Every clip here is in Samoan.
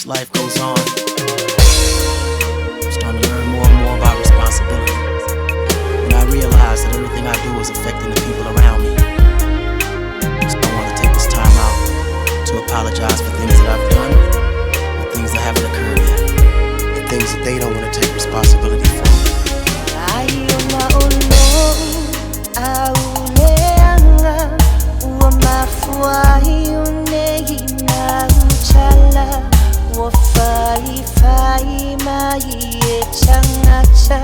As life goes on, I'm starting to learn more and more about responsibility. And I realize that everything I do is affecting the people around me. So I want to take this time out to apologize for things that I've done, the things that haven't occurred yet, the things that they don't want to take responsibility for. Ai o maolo auleanga ua mafua ai o nei mautala ua faifai mai e tagata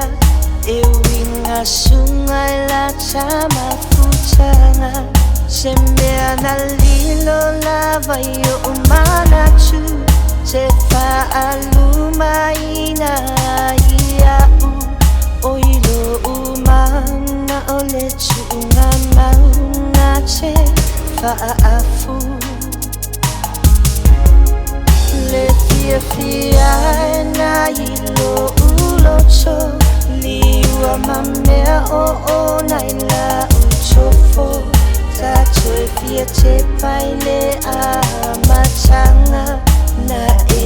e uiga suga i lata mafutaga se mea na lilo lava i oʻu manatu se faalumaina ai aʻu o i loʻu mana o le tuʻuga mauga te faaafu le fiafia na i loʻu loto liua ma mea oona i laʻu tofo tatou e fia tepa i le amataga na e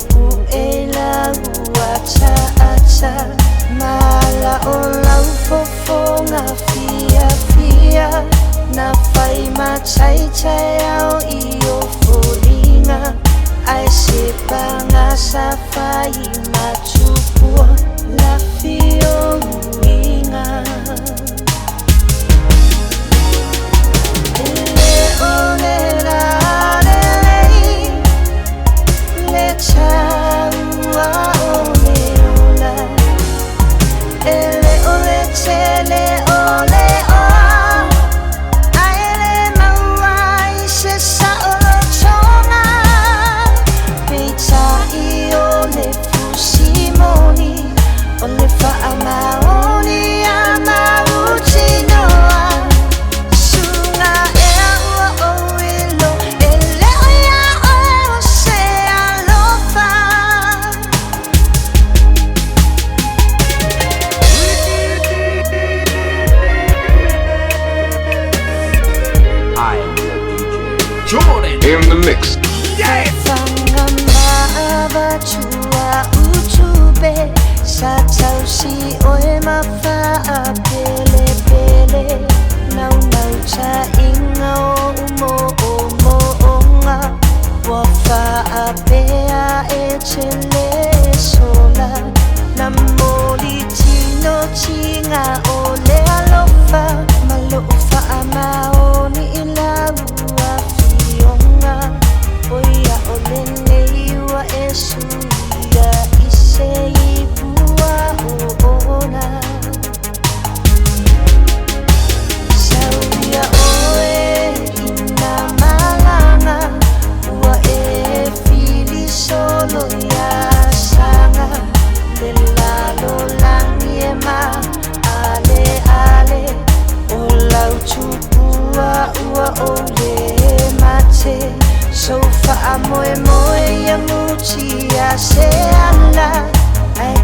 puʻe lau ataata ma la o lau fofoga fiafia na fai mataitai ao i o foliga ae se paga sa fai matupua lafi o uiga. E o le la lelei le taua o le ola e le o le tele o le oa ae le maua i se saolotoga peitai o le fusimoni o le faamaoni a mautinoa suga ea ua ou ilo e le o ia oe o se alofa. I am your DJ. Jordan. In the mix. Yeah. Fanga maavatua utupe sa tausi oe ma faapelepele naunautaiga o umoomooga ua faapea e te lē sola na molitinotiga o le alofa ma loo faamaoni i lau afioga o ia o lenei ua e suia i se ipua o ona sauia oe ina malaga ua e filisolo iā saga le lalolagi e ma ale ale o lau tupua ua ou lē mate sou faamoemoe ia mutia se ala ae